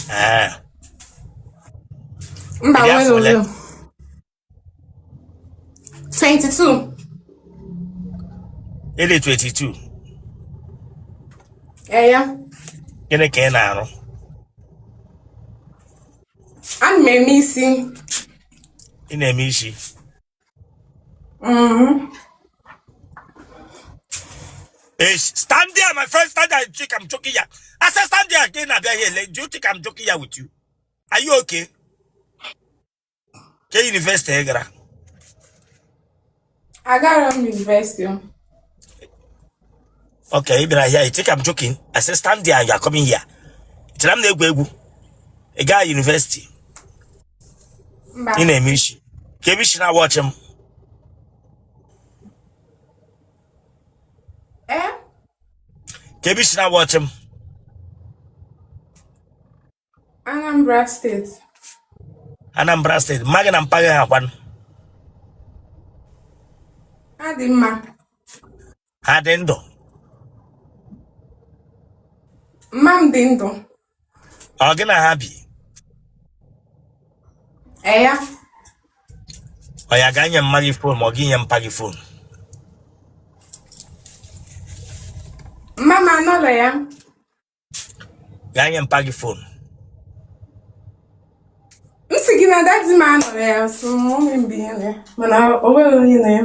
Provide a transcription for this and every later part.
Ee. Mba, Ị dị afọ nwere ole? ole? 22. Ị dị 22. Ee ya. Gịnị ka ị na-arụ? Ana m eme isi. Ị na-eme isi? Hey, stand there, my friend. Stand there. You think I'm joking here? I said, stand there again. Abịa here. Do you think I'm joking here with you? Are you okay? Ke university ị gara? Agara m university. Okay, ị bịara here. You think I'm joking? I said, stand there and you are coming here. Chere m na-egwu egwu. Ị gaa university. Mba. Ị na-eme isi. Ka ebe i si na-watch m. Eh? Ka ebe i si na-watch m. Anambra State. Anambra State. Mma gị na mpa gị ha kwanụ? Ha dị mma. Ha dị ndụ? Mma m dị ndụ. Ọ gị na ha bi? Ee ya. Ọ ya gaa nye mma gị phone ma ọ gị nye mpa gị phone. Mma m anọrọ ya. Gaa nye mpa gị phone. M sị gị na daddy m anọrọ ya, so mummy m bi ya na ya, mana o nwere onye na ya.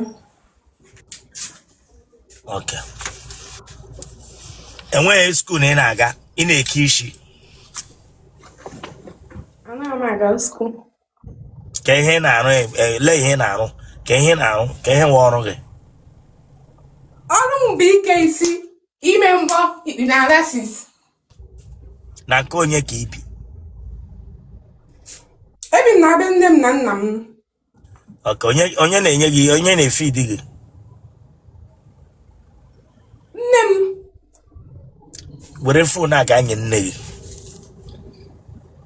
Okay. Enweghị school na ị na-aga, ị na-eke isi. Anaghị m aga school. Ka ihe ị na-arụ, lee ihe ị na-arụ, ka ihe ị na-arụ, ka ihe nwe ọrụ gị. Ọrụ m bụ ike isi, ime mbọ, na lashes. Na nke onye ka i bi? Ebi m na be nne m na nna m. Okay, onye na-enye gị, onye na-efeed gị? Nne m. Were phone a gaa nye nne gị.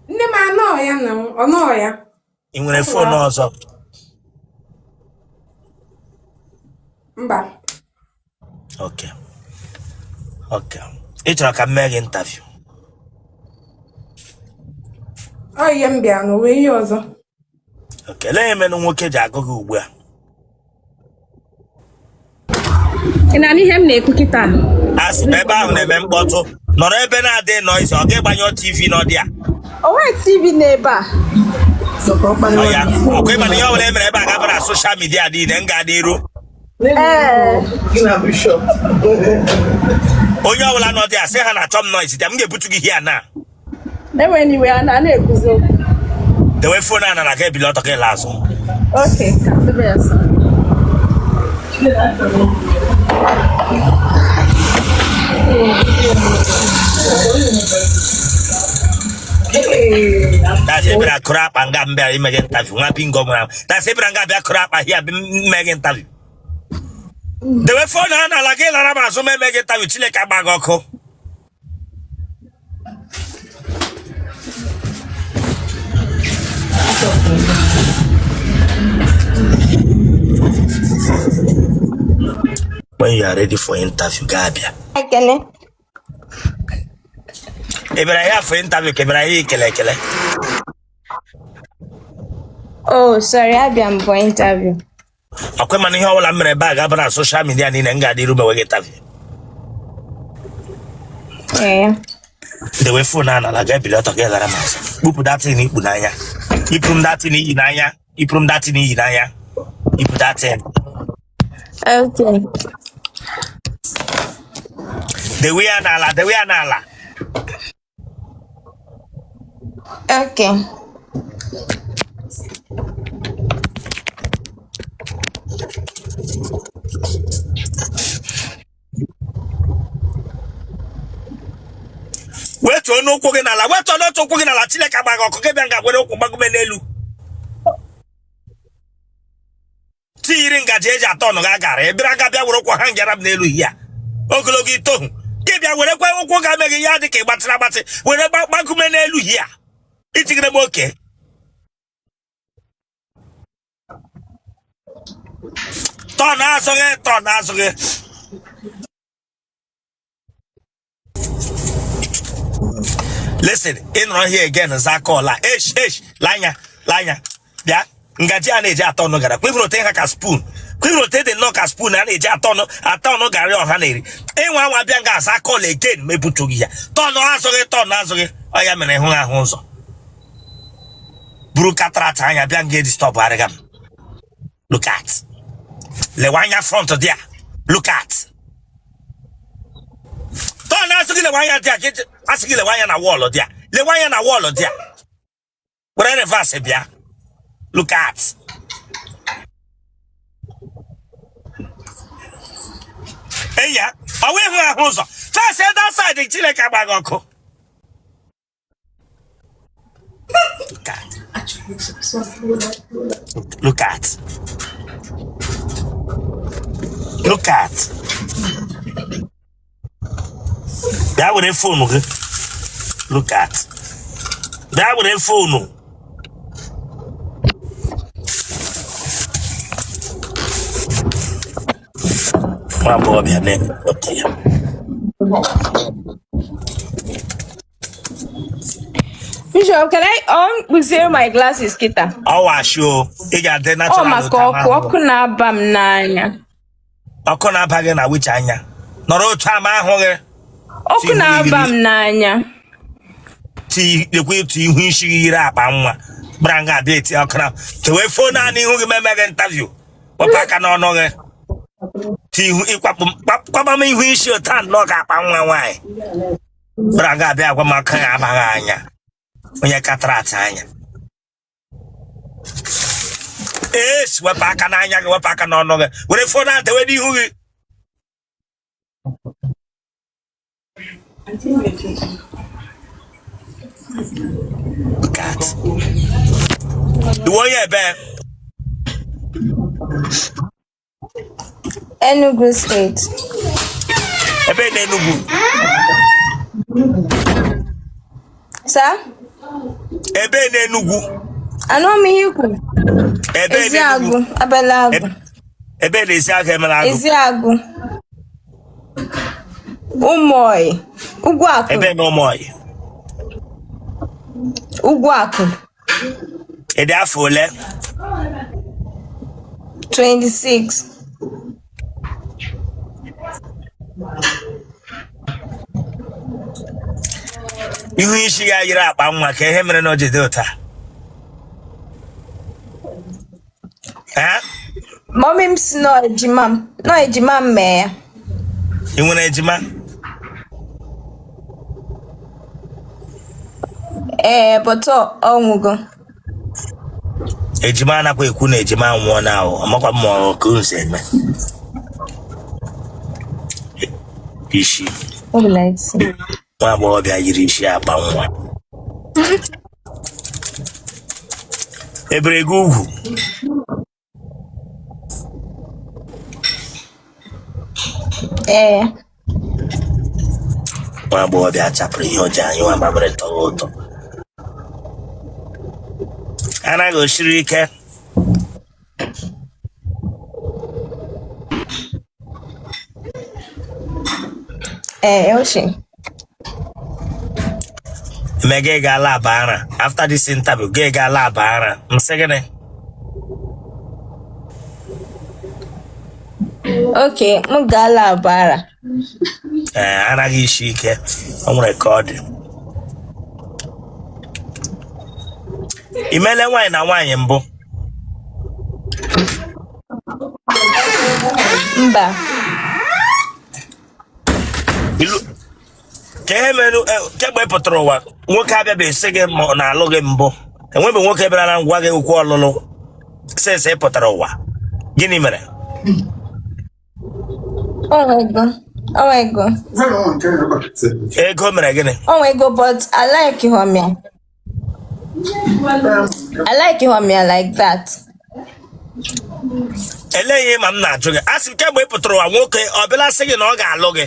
Nne m anọọ ya na ọ nọọ ya. Ị nwere phone ọzọ? Mba. Okay. Okay. Ị chọrọ ka m mee gị interview? Ọ ihe m bịa na o nwe ihe ọzọ. Okay. Olee ihe mere nwoke ji agụ gị ugbu a? Ị na-anụ ihe m na-ekwu kịta? A sị m ebe ahụ na-eme mkpọtụ. Nọrọ ebe na-adịghị noise, ọ ga-agbanyụ TV n'ọdị a. O nweghị TV n'ebe a. Ọ ya, ọkwa ị ma na ihe ọbụla e mere ebe a ga-aba na social media niile m ga-adị iru. Ee. Onye ọbụla nọ dị a sị ha na achọ m noise dị m ga-ebutu gị here na. Enwere iwe a na-ekwuzi okwu. Dewe phone a n'ala ka ebili ọtọ ka ịla azụ. Okay, ka m debe ya sọ. That's ị bịara kụrụ akpa nga m bịara ime gị interview nwa bingo mụrụ ahụ. That's ị bịara nga bịa kụrụ akpa here ime gị interview. Dewe phone a n'ala gị lara m azụ ma eme gị interview Chineke agba gị ọkụ. When you are ready for interview, ga-abịa. Ekele. Ị bịara here for interview ka ị bịara here ikele ekele? Oh, sorry, abịa m for interview. Ọkwa ị ma na ihe ọbụla m mere ebe a ga-aba na social media niile m ga-adị iru mewe gị interview. Ee. Dewe phone a n'ala ga ebili ọtọ gị lara m azụ. Kpupụ that thing i kpu n'anya. Yipụrụ m that thing i yi n'anya. Yipụrụ m that thing i yi n'anya. Yipụ that thing. Okay. Dewe ya n'ala, dewe ya n'ala. Okay. Wetuo n'ụkwụ gị n'ala, wetuo n'otu ụkwụ gị n'ala, Chineke agba gị ọkụ gị bịa nga were ụkwụ gbagome n'elu. Tiyiri ngaji eji atọ ọnụ gị agara ị bịara nga bịa were ụkwụ ha ngara m n'elu ya ogologo itohu gị bịa werekwa ụkwụ ga eme gị ya dị ka ị gbatịrị agbatị were gbagume n'elu ya itigere m oke tọ na azụ gị tọ na azụ gị. Listen, ị nọrọ here again za call a. Esh, esh, lanya, lanya. Bịa, ngaji a na-eji atọ ọnụ garị. Kweburu ote ha ka spoon. Kweburu ote dị nnọọ ka spoon a na-eji atọ ọnụ atọ ọnụ garị ọha na-eri. Ịnwa anwa bịa nga aza call again ma ebutughị ya. Tọnụ azụ gị, tọnụ azụ gị. Ọ ya mere ịhụ ahụ ụzọ. Buru cataract anya bịa nga edisturb arịga m. Look at. Lewe anya front there. Look at. Tọọ asị gị lewe anya there asị gị lewe anya na wall there. Lewe anya na wall there. Were reverse bịa. Look at. Eya, ọ wee hụ ahụ ụzọ. Face that side Chineke agba gị ọkụ. Look at. Look at. Look at. Bịa were phone gị. Look at. Bịa were phone. Nwa agbọghọbịa na-eweta ya. Bishop, can I kpuzie my glasses kịta? Ọ washi o, ị ga-adị Ọ natural maka otu ọkụ ahụ. ọkụ na-aba m n'anya. Ọkụ na-aba gị na which anya? Nọrọ otu ama ahụ gị. Ọkụ na-aba m n'anya. Lekwa otu ihu isi gị yiri akpa nwa. Gbara nga abịa eti ọkụ na tewe phone naanị ihu gị meme gị interview. Wepụ aka n'ọnụ gị. Ti ihu ịkwapụ kwaba m ihu isi otu a nnọọ ka akpa nwa nwaanyị. Gbara nga abịa agwa m aka ya abaghị anya. Onye cataract anya. Ee, wepụ aka n'anya gị, wepụ aka n'ọnụ gị. Were phone ahụ tewe n'ihu gị. Look at. Iwe onye ebe? Enugu State. Ebe na Enugu? Sir? Ebe na Enugu? Anụ m ihe ikwu. Ebe na Eziagụ, Enugu? Abalaagụ. Ebe na Eziagụ emere agụ? Eziagụ. Ụmụọyị. Ugwuakụ. Ebe na Ụmụọyị? Ugwuakụ. Ị dị afọ ole? 26. Ihu isi ya yiri akpa nwa ka ihe mere na o ji dị otu a. Mommy m si nọ ejima m nọ ejima m mee ya. Ị nwere ejima? Ee, but ọ nwụgo. Ejima anakwa ekwu na ejima nwụọ na ahụ amakwa m ma ọ ka unu si eme. Isi nwa agbọghọbịa yiri isi akpa nwa. Ebere gị ugwu? Ee. Nwa agbọghọbịa chapụrụ ihe ọjọọ anyị nwa mamịrị tọrọ ụtọ anaghị osiri ike. Ee, oche. Eme gị gaa lab ara after this interview, gị gaa lab ara m sị gịnị? Okay, m gaa lab ara. Ee, anaghị isi ike o nwere ka ọ dị. I meele nwaanyị na nwaanyị mbụ? Mba. Ka ihe mere kemgbe ị pụtara ụwa nwoke abịabeghị sị gị ma ọ na-alụ gị mbụ? Enwebeghị nwoke bịara na ngwa gị okwu ọlụlụ since ị pụtara ụwa? Gịnị mere? O nwego. O nwego. Ego mere gịnị? O nwego, but I like him ya. I like him ya like that. Elee ihe ma m na-ajụ gị? A sị m kemgbe ị pụtara ụwa nwoke ọ bịala sị gị na ọ ga-alụ gị?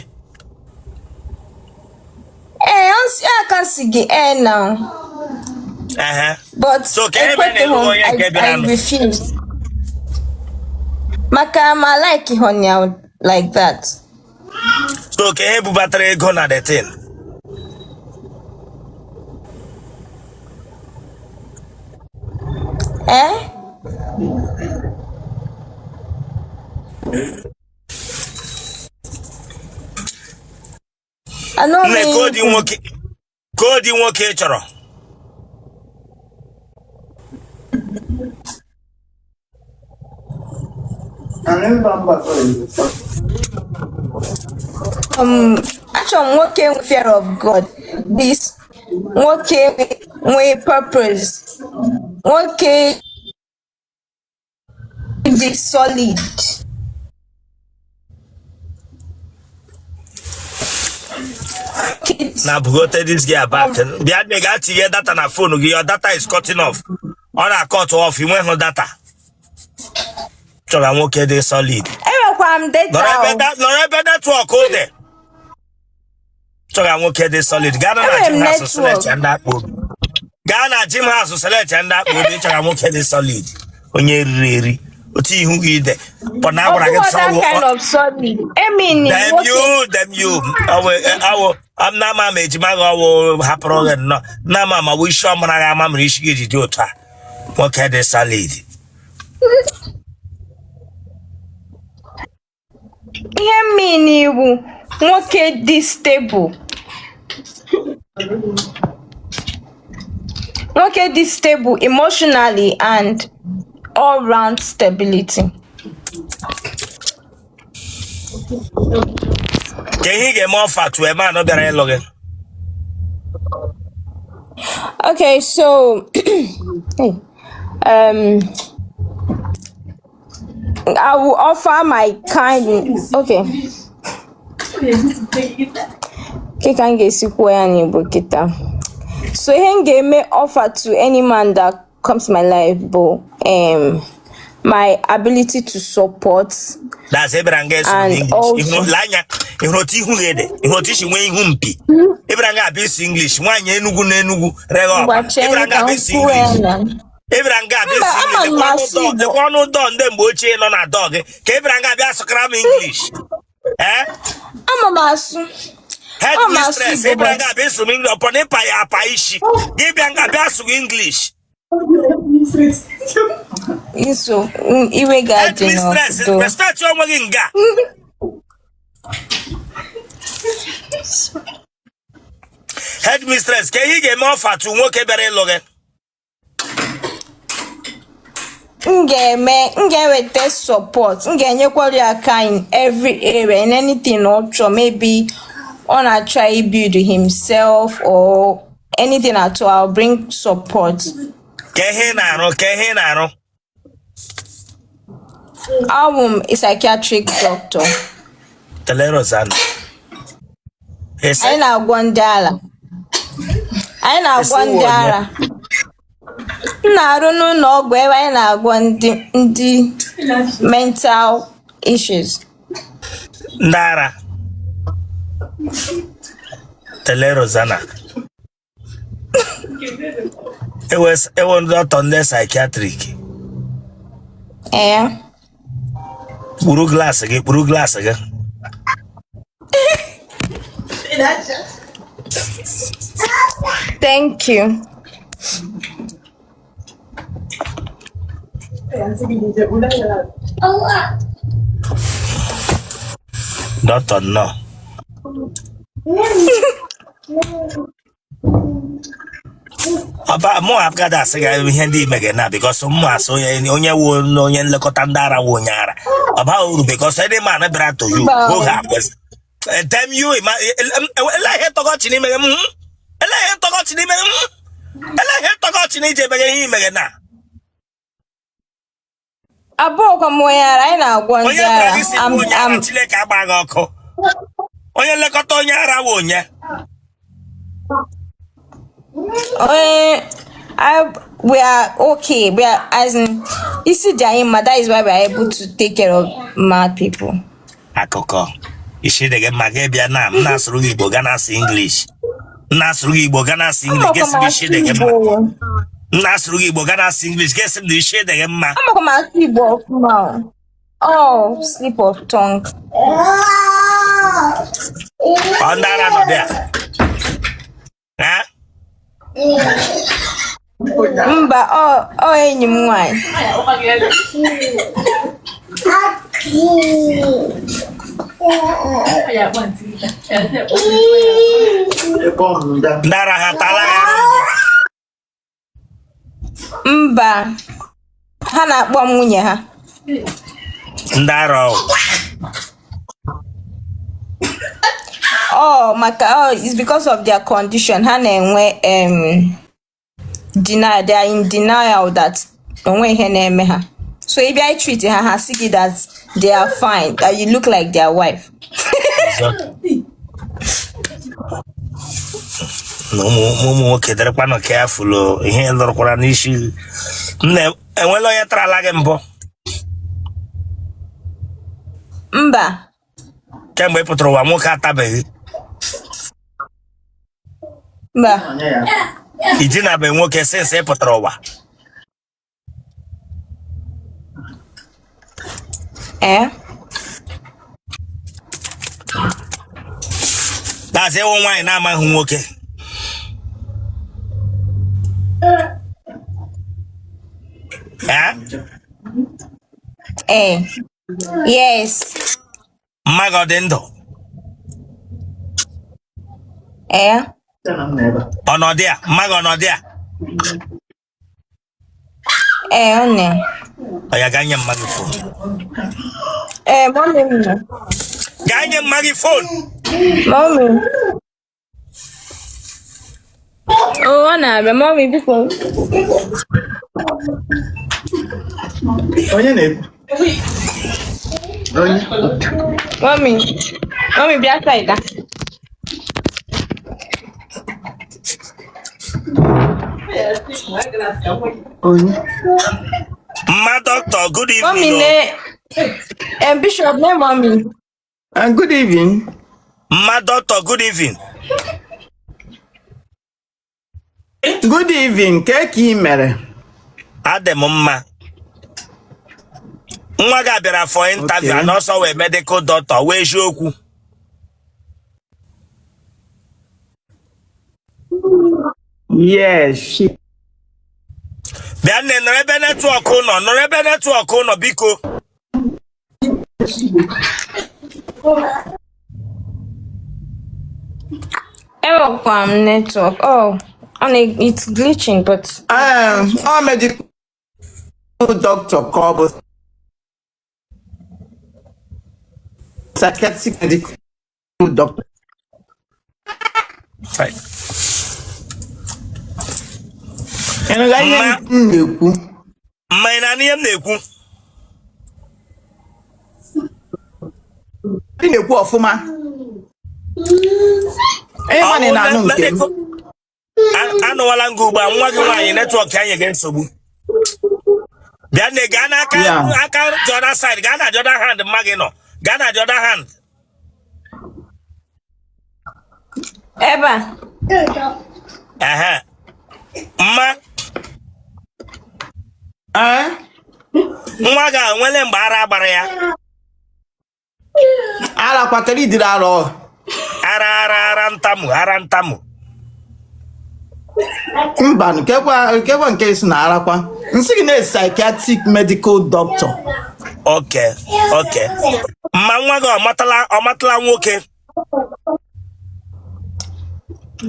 Ee, ọ sị aka sị gị ee now. Ehe. But So, ka ebe na-elu ekweteghị m, onye nke I bịaranụ. refused. Maka m I like him ya like that. So ka ihe bubatara ego na the thing? Eh? Anụ m Nne, ihe ka ụdị ikwu. nwoke ka ụdị nwoke ị chọrọ? Achọrọ m nwoke nwe fear of God. This nwoke nwee purpose. Nwoke dị solid. Na bugote this girl back. Bịa nne, gaa tinye data na phone gị. Your data is cutting off. Ọ na-cut off. Ị nweghị data. Chọrọ nwoke dị solid. Enwekwara m data Nọrọ ebe o. nọrọ ebe network dị. Chọrọ nwoke dị solid. Gaa na Enwere m gym house network. select ndị akpa obi. Gaa na gym house select ndị akpa obi. Chọrọ nwoke dị solid. Onye riri eri. Otu ihu gị dị. But na Ọ agwara gị bụghị that sọ kind of solid. Emi Damn nwoke you, damn you. Awụ awụ am na ama ama ejima gị ọwụ hapụrụ gị nnọọ. Na ama ama wụ isi ọmara gị ama mere isi gị ji dị otu a. Nwoke dị solid. Ihe m mean wụ nwoke dị stable. Nwoke dị stable emotionally and all round stability. Ka ihe ị ga-eme offer to a man bịara ịlụ gị. Okay, so hey, I will offer my kind. Okay. Ke ka m ga-esi kwuo ya n'Igbo kịta. So ihe m ga-eme offer to any man that comes to my life bụ my ability to support. That's ị bịara nga ịsụ And English. also Ịhụrụ lee anya, ịhụrụ otu ihu gị dị, ịhụrụ otu isi nwee ihu mpi. Ị bịara nga abịa ịsụ English, nwaanyị Enugu na Enugu regha ọkpa. Ngwa Ị chere bịara nga ka m abịa ịsụ kwuo ya English. na Ị bịara nga abịa Mba, ịsụ ama English. m Lekwa ọnụ asụ dọ, Igbo. lekwa ọnụ dọ ndị mgbe ochie nọ na dọ gị. Ka ị bịara nga abịa sụkara m English. Eh? Ama m asụ. Head Ama m asụ mistress, Igbo ị bịara but nga abịa ịsụ m English. Ọpọ na ịpa ya apa isi. Gị bịa nga abịa sụ English. Nso iwe Head ga-adị mistress, n'ọdụ. respect onwe gị nga. Head mistress, ka ihe ị ga-eme offer to nwoke bịara ịlụ gị. M ga-eme, m ga-eweta support, m ga-enyekwara ya aka in every area, in anything ọ chọrọ. Maybe ọ na-try build himself or anything at all, I'll bring support. Ka ihe ị na-arụ, ka ihe ị na-arụ. Awụ m a psychiatric doctor. Tele Rosanna. Ese Anyị na-agwọ ndị ala. Anyị na-agwọ ese ndị onye. ara. M na-arụ n'ụlọ ọgwụ ebe anyị na-agwọ ndị mental issues. Ndị ara. Tele Rosanna. Ewe ndị dọkịta ndị psychiatric. Ee. Kpuru glass gị, kpuru glass gị. Thank you. Dọkịta nnọọ. Ọba mụ agaghị asị gị ihe ndị ime gị na because mụ asị onye onye wụ onye nlekọta ndị ara wụ onye ara. Ọ baghị uru because any man bịara to you Mba. oge akwesị. Damn you, ele ihe tọgọchị n'ime gị, ele ihe tọgọchị n'ime gị, ele ihe tọgọchị na iji emeghe ihe ime gị na. Abụọkwa m onye ara, anyị na-agwọ ndị Onye gwara ara. gị si bụ onye ara? Chineke agba gị ọkụ. Onye nlekọta onye ara wụ onye. Onye we are okay. We are, as in, isi dị anyị mma. That is why we are able to take care of mad people. Akụkọ isi dị gị mma gị bịa na m na-asụrụ gị Igbo ga na-asụ English. M na-asụrụ gị Igbo ga na-asụ English Amakwa gị sị m m isi asụ dị gị mma. Igbo. M na-asụrụ gị Igbo ga na-asụ English gị sị m na isi dị gị mma. Amakwa m asụ Igbo ọfụma o. Oh, slip of tongue. Ọ ndị ara nọ dị a. Eh? Mba, ọ enyi m nwaanyị. Ndị ara ha tala ya arụ mbụ? Mba, ha na-akpọ m nwunye ha. Ndị ara ọ. Oh, maka oh, it's because of their condition. Ha na-enwe denial, they are in denial that onwe ihe na-eme ha. So ị bịa treat ha, ha sị gị that they are fine, that you look like their wife. Na ụmụ nwoke dịrịkwanụ careful o, ihe lụrụkwara n'isi nne. Enwela onye tarala gị mbụ? Mba. Kemgbe ị pụtara ụwa, nwoke atabeghị? Mba. I dinabe nwoke since ị pụtara ụwa? Ee. That's ị wụ nwaanyị na-amaghị nwoke. Eh? Ee. Yes. Mma gị ọ dị ndụ? Ee. Ọ nọ dị a? Mma gị ọ nọ dị a? Ee, ọ nọ. Ọ ya, gaa nye mma gị phone. Ee, mummy m nọ. Gaa nye mma gị phone. Mummy. Oh, ọ na-abịa. Mummy, biko. Onye na-ekwu? Onye? Mummy. Mummy, bịa side a. Onye? Mma doctor, good Mummy evening o. ne Bishop ne mummy. And good evening. Mma doctor, good evening. Good evening. Ke ka ị mere? Adị m mma. Nwa gị a bịara for interview Okay. and also wee medical doctor wee eziokwu. Yes, she Bịa nne, nọrọ ebe network nọ, nọrọ ebe network nọ, biko. Enwekwa m network. Oh, ọ na it's glitching, but Ọ medical doctor ka ọ bụ psychiatric medical doctor. Ị nụga ihe m na-ekwu? Mma, ị na-anụ ihe m na-ekwu? Ị na-ekwu ọfụma. Ị ma na ị na-anụ nke m. Anụwala m gị ugbu a. Nwa gị nwaanyị network ya nye gị nsogbu. Bịa nne, gaa n'aka aka the other side, gaa na the other hand mma gị nọ, gaa na the other hand. Ebe a. Ehe, mma. Ee? Nwa gị a nwele mgbe ara gbara ya? Ara kwatara idiri ara ọ. Ara, ara, ara ntamu, ara ntamu. Mba, nkekwa nke si na arakwa m sị gị na psychiatric medical doctor. Okay, mma, nwa gị ọ matala nwoke?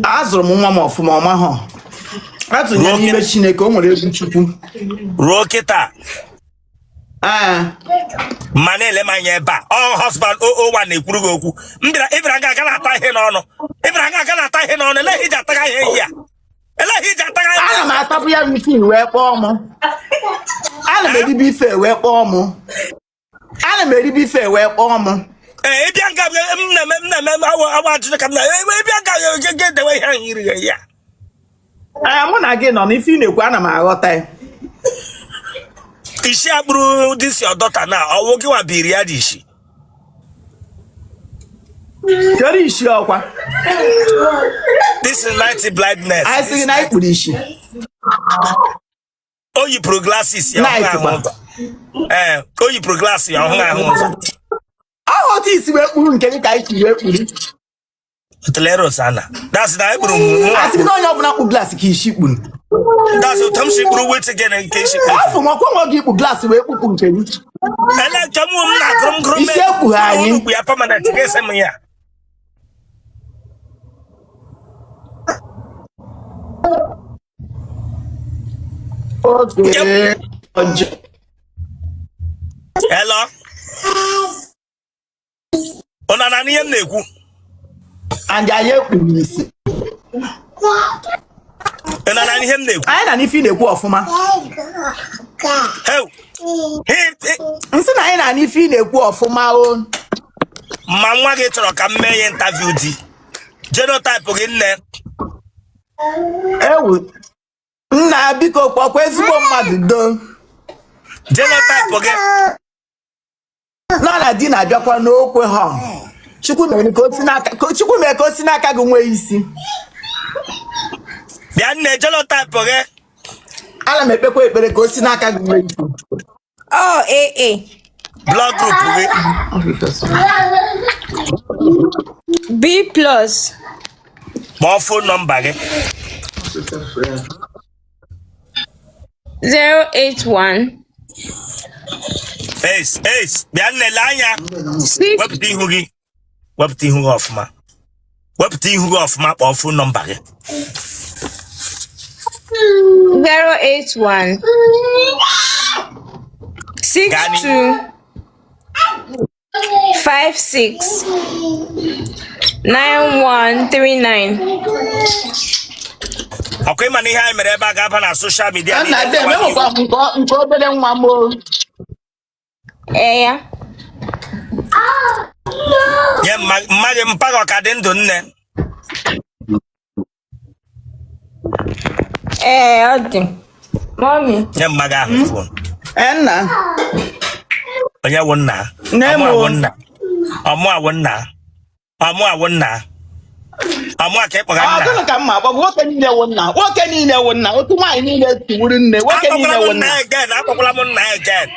Azụrụ m nwa m ọfụma, ọ mahọ atụnye n'ime Chineke, o nwere egwu Chukwu. Ruo kịta? Ee. Ma na-ele m anya ebe a, ọ husband o wa na-ekwuru gị okwu. M bịara, ị bịara nga aga na-ata ihe n'ọnụ. Ị bịara nga aga na-ata ihe n'ọnụ. Eleghị iji ataga ihe ehi a, eleghị iji ataga ihe. Ana m atapụ ya misi wee kpọọ m. Ana m eribe ife wee kpọọ m. Ana m eribe ife wee kpọọ m. Ee, ịbịa nga m na-eme awa ajụjụ ka m na ịbịa nga ga-edewe ihe ahụ iri ya. Ee, mụ na gị nọ n'ife ị na-ekwu, ana m aghọta ya. Isi akpụrụ this your daughter na ọwụ gị nwa biri ya dị isi? Kedu isi ọkwa? This is night blindness. Anyị sị gị na anyị kpuru isi. O yipụrụ glasses ya ọhụrụ Night ahụ gba. ụzọ. Ee, o yipụrụ glass ya ọhụrụ ahụ ụzọ. Aha otu isi wee kpuru nke gị ka anyị si wee kpuru. Tleros ana that's na ekpuru m nwa. Asị gị na onye ọbụla kpu glass ka isi kpuru. That's otu m si kpuru wit gịnị nke isi kpuru. Afọ m ọkwa nwa gị ikpu glass wee kpupụ nke m. Ele nke m m na-agụrụ m gụrụ Isi ekpughe anyị. Unu kpu ya permanent ga-ese m ya. Oge ọjọọ. Hello. Unu na-anụ ihe m na-ekwu? And anyị ekpuru isi. Unu na-anụ ihe m na-ekwu? Anyị na n'ife ị na-ekwu ọfụma. Hey. Hey, hey. M sị na anyị na n'ife ị na-ekwu ọfụma o. Ma nwa gị chọrọ ka m mee ya interview di. Genotype gị nne. Ewu. Nna biko kpọkwa ezigbo mmadụ do. Genotype gị. Nọ na di na-abịakwa n'okwe ha. Chukwu mere ka o si n'aka ka Chukwu mere ka o si n'aka gị nwee isi. Bịa nne genotype gị. Ana m ekpekwa ekpere ka o si n'aka gị nwee isi. Oh, AA. Blood group gị. B plus. Kpọọ phone number gị. 081 Ace, ace, bịa nne lee anya. 6 Wepụta ihu gị. Wepụta ihu gị ọfụma. Wepụta ihu gị ọfụma kpọọ phone number gị. 081 62 56 9139. Ọkwa ịma na ihe anyị mere ebe a ga-aba na social media Nna niile. dem enwekwa m nke obere nwa m o. Ee ya. Nye mma gị mpa gị ọ ka dị ndụ nne? Ee, ọ dị. Mommy. Nye mma gị ahụ phone. Ee nna. Onye wụ nna? Nne m Ọmụ o. awụ nna. Ọmụ awụ nna. Ọmụ awụ nna. Ọmụ a ka ị kpọga Ọ nna. gịnị ka m ma akpọ nwoke niile wụ nna nwoke niile wụ nna otu nwaanyị niile tiwuru nne nwoke niile Akpọkwala wụ m nna nna. again. Akpọkwala m nna again.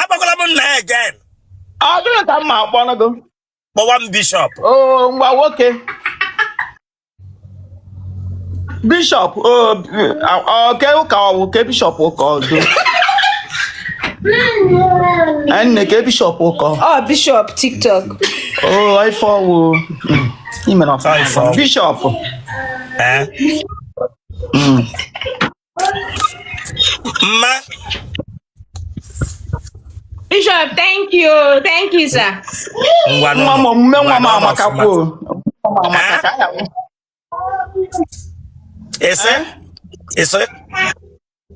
Akpọkwala m nna again. Ọ gịnị ka m ma akpọ gị? Kpọwa m bishop. Oo ngwa nwoke. Bishop o ke ụka ọwụ ke bishop ụka ọdụ. Nne ke bishop ụka. Oh, Bishop TikTok. Oo ife ọwụ. Ị mere Ọ ife ọfụma. ọwụ. Bishop. Eh? Mma. Bishop, thank you. Thank you, sir. Ngwa Nwa m omume nwa m Ngwa amakakwa o. Nwa m amaka ka ya wụ. Ese? Ese?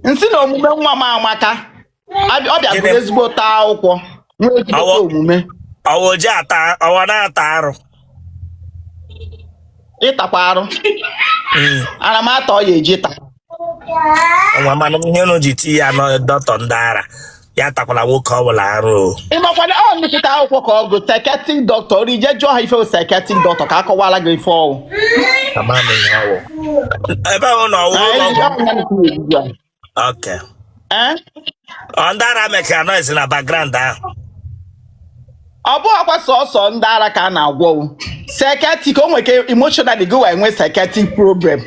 Nsị na omume nwa m amaka. Ọ bịa bụrụ ezigbo taa akwụkwọ. Nwee ezigbo omume. Ọwụ ji ata ọwụ na-ata arụ. Ịtakwa arụ. Ara m atọ ya eji taa. Nwa mana ihe unu ji ti ya nọ dọtọ ndị ara ya takwala nwoke ọ bụla arụ o. Ị makwa na ọ nnukwute akwụkwọ ka ọ gụ psychiatric doctor ori je jụọ ha ife bụ psychiatric doctor ka a kọwara gị ife ọwụ. Ama m ihe ọwụ. Ebe ahụ na ọwụ ụlọ ọgwụ. Okay. Eh? Ọ ndị ara mekara noise na background ahụ. Ọ bụghịkwa sọsọ ndị ara ka a na-agwọ o. Psychiatric o nwere ike emotionally gị wee nwee psychiatric problem.